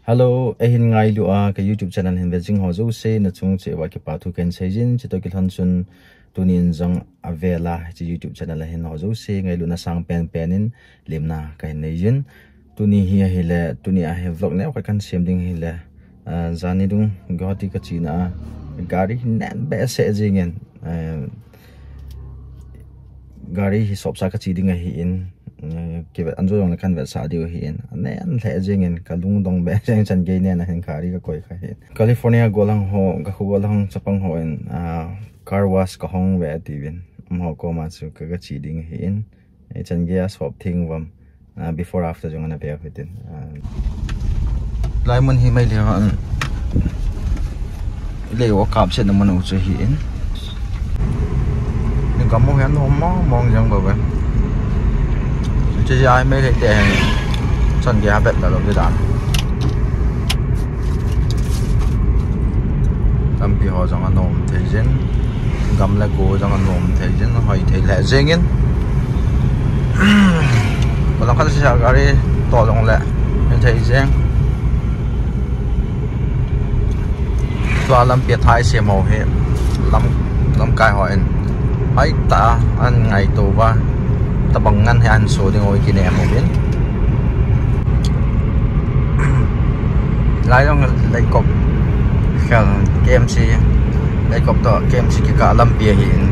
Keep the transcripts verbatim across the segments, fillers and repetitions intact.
Hello, eihin ngailu a ka YouTube channel hin vejing ho jouse, nachung cheh uva kipa thu kahin seijin, chutoh kilhon chun tunin jong avel a hiche YouTube channel a hin ho jouse ngailutna sang penpen in lemna kahin neijin. Tuni hi ahile, tuni a hi vlog neo khat kahin sem ding ahile, ah, jani dung Guwahati kachena a gari hi nen behseh jengin, ah, gari hi sopsa kache ding ahin, eh, kivet anjo jongle kahin vetsah diu ahin. Anen lheh jengin, kalungdong behseh jeng, chan gei nen a hin gari kakoi kha ahin. California golhang ho, gakhu golhang chapang hon, ah, car wash kahong ve atiuvin. Amaho koma chu ka, kache ding ahin. Eh, chan gei a sop theng uvam. Ah, before after jong ana ve u hitin. Ah, lai mun hi Meitei hon lei u akapsetna mun u chu ahin. Ni gam u hi anom mong mong jeng bou ve. Hiche jeh a hi Meitei te hin chan gei a vet la lou ding dan. Lampi ho jong anom thei jin, gam le go jong anom thei jin, hoi thei lheh jengin. Golhang khat seh a gari toh jongle hoi thei jeng. Tua lampi a thai sem ho hi lam, lamkai hon hoitah a ahin ngaito uva, tobang ngen hi ahin so ding u kinem uvin. Lai jong Leikop khel K M C, Leikop toh K M C kikah lampi ahin.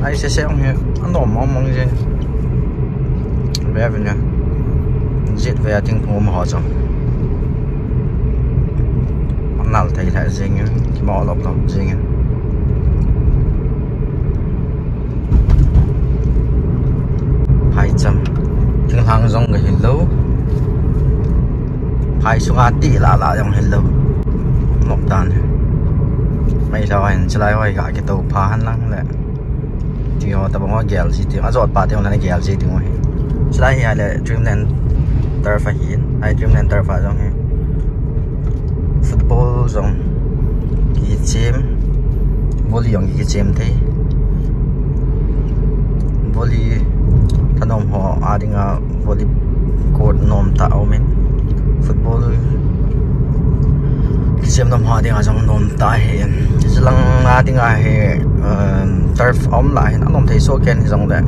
Lai sese jong hi anom mong mong jeng. Ve uvin lang. Jet ve a thingphung um ho chu. Anal thei lheh jengin, kimo lop lop jengin. Phaicham. Thinglhang jong kahin lou. Phai sunga ti la la jong hin lou. Nok dan. Mai sa hin chalai hoi ga kitou pha han lang le. Ti ho tabang ho gel ji ti. Ajot pa ti ho na gel ji ti ho hi. Chulai hi ahile Dreamland turf ahin. Ahile Dreamland turf a jong hi football jong kichem, volley jong kichem thei. Volley thanom ho a dinga volley court nomtah aumin. Football kichem nom ho a dinga jong nomtah ahin. Chulang a dinga hi, um, turf aum lah hin anom thei soh ken hijongle.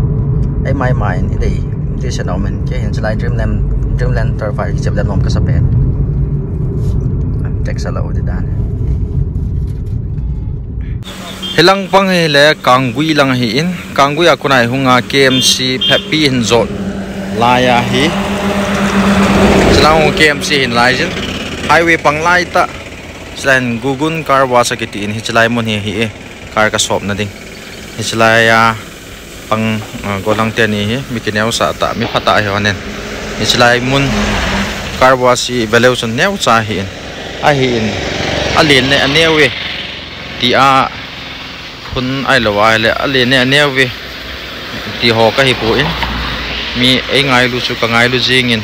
Eima eima in idei ti sen aumin. Kei hin chulai Dreamland, Dreamland turf a kichem le nom kasa pen. Text a lou ding dan. Hilang pang hi le Kanggui lang ahin, Kanggui a kona i hunga K M C phetpi hin jot lai ahi. Chulang K M C hin lai jin. Highway pang lai tah. Chulang Gugun Car Wash akiti in hiche lai mun hi ahi e. Car kasopna ding. Hiche lai a pang, ah, golhang teni hi mi kineosah tah, mi phatah hi hon in. Hiche lai mun car wash hi veleu chun neocha ahin. Ahin. Alen le aneo e. Tia phun ahilou ahile alen le aneo e. Ti ho kahi poi. Mi eingailu chu kangailu jingin.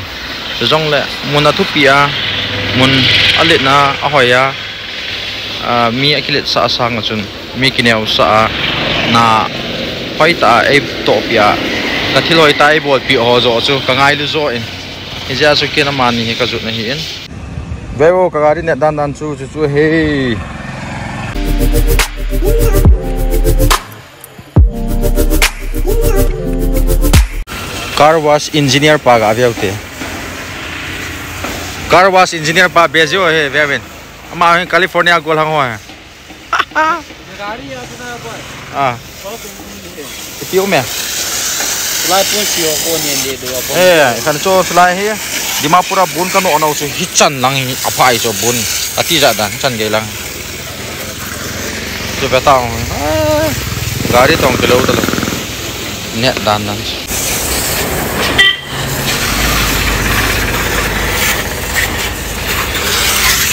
Chujongle mun athupi a, mun aletna ahoi a, ah, mi akiletsah sanga chun mi kineosah a, na hoitah a eitohpi a, na thil hoitah a eibolpi ho joh chu kangailu joh in. Hijeh a chu ken amani hi kajutna ahin. Veu, kagari net dan dan chu, chu, chu, hei. Car wash engineer pa ga veu te. Car wash engineer pa be jio he, veuvin. Ama hi California golhang ho he. Gari ya tuna pa. Ah. Ipi um e? Lai pun sio ko nen de do pa. Eh, kan cho lai hi. Dimapur a bun kano nau chu hichan lang hi aphai cho bun. Ati ja dan chan gei lang. Chu pe tang. Ah, gari tong kilo talo. Net dan dan.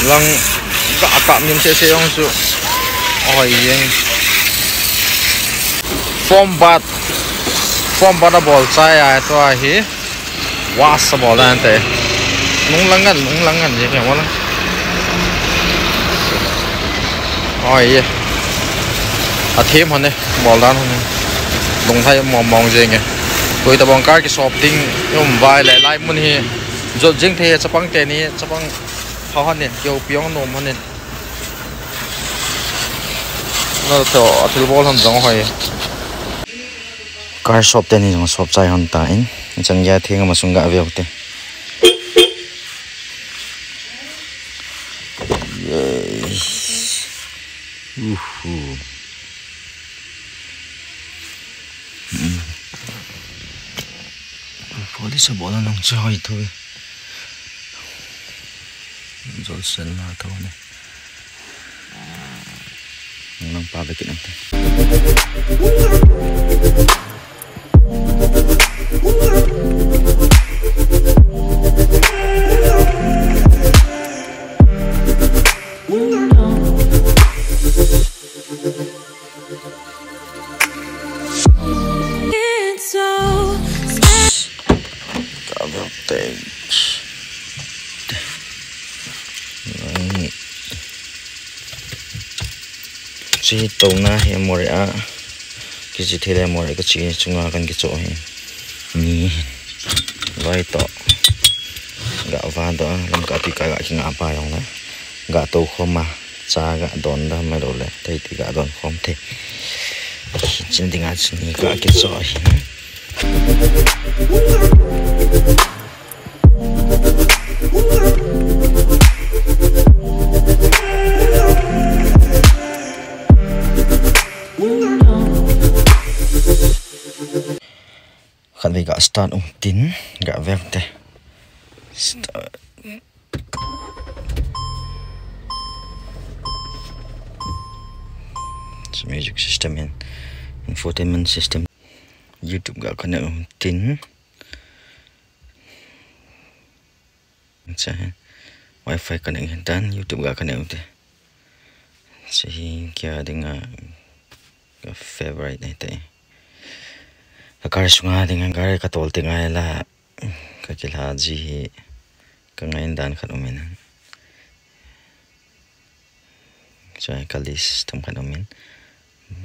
Lang ka, ka min se se jong chu. Oi, jeng. Foam bath. Foam bath abol chai a, tua hi. Wash abol ante. Nung lang ngan, nung lang ngan, jeng, jeng, wala. Oi, ye. Athem hon e, bol dan hon e. Tong thai mong mong jeng e. Koi tabang car kisop ding um vai le lai mun hi. Jot jing thei chapang teni, chapang pha hon in, keu piong nom hon in. Na to, athil bol hon jong hoi. Car sop teni jong sop chai hon tan. Chan gei thing ama sung ga veu te. Yay. Uhu. Hmm. Police a bola nong che hoi tho. Jol sen na tho ne. Nang pa be kin te. It's so special. Chi tona hi more a. Kichi thei le more ka chi chunga kan kicho hi. Ni. Vai to. Ga va do lam ka ti ka ga ki nga pa jong le. Ga to khom a. Cha ga don da mai lo le. Thei ti ga don khom thei. Chin ding a chin ni ga kicho hi. Khatvei ga start um tin, ga vek te. Start. Music system in, infotainment system. YouTube ga connect um tin. Cha, Wi-Fi connect hin tan, YouTube ga connect ute. Cha hi kei a dinga ka favorite nei te. Ka car sunga dinga car ka tol te ngai la ka kilha ji hi ka ngai dan khat um in. Cha ka list tam khat um in.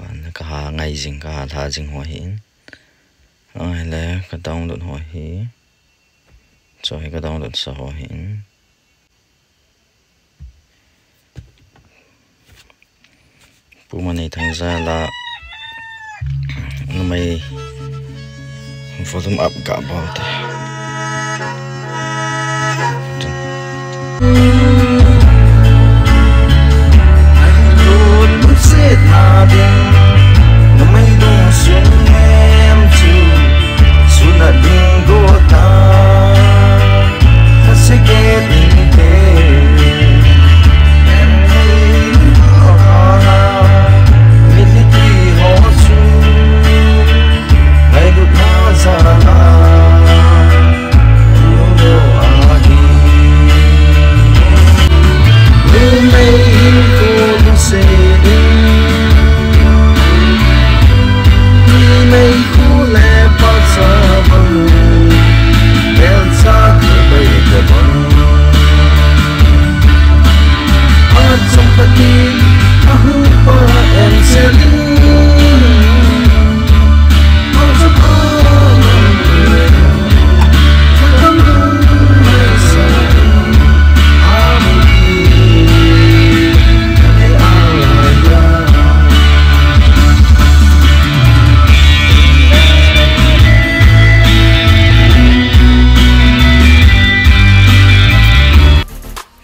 Ban ka ha ngai jing ka ha lha jing ho hi in. Ai le ka download ho hi. Cho hi ka download sa ho hin. Pu Maneithangza la numei volume up ga bol te.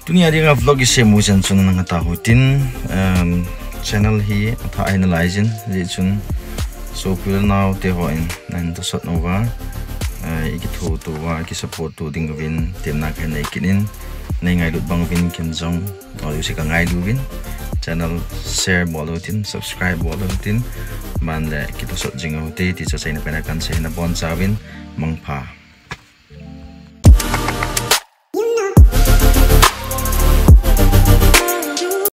Tuni a dinga vlog i sem u jen chun nang ta hutin, um, channel hi atha ai na lai jin, ji chun so pil nau te ho in nan to sot nova, uh, i ki thu tu va, ki support tu ding vin, tem na ka nei kin in, nei ngai lut bang vin kin jong, o si ka ngai lu vin, channel share bol u tin, subscribe bol u tin, man le ki to sot jing u te, ti cha chai na pe na kan se na bon cha vin, mangpha.